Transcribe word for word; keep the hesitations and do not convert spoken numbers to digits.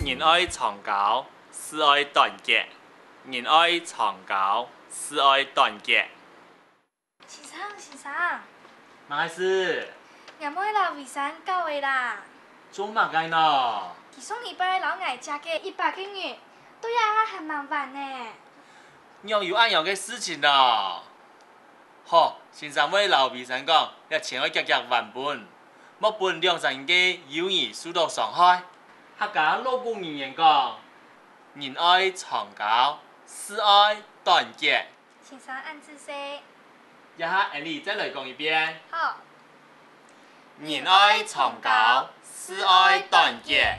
人愛長交，事愛短結。人愛長交，事愛短結。先生，先生，麼个事？𠊎妹摎偉山搞个啦。做麼个呢？佢上禮拜摎𠊎借个一百個銀，到這下還吂還呢。仰有恁樣个事情呢？ 好，先生會摎偉山講，這錢愛遽遽還分，莫分兩儕人个友誼受到傷害。客家老古人言講：「人愛長交，事愛短結。」先生恁仔細。這下𫣆俚再來講一遍。好。人愛長交，事愛短結。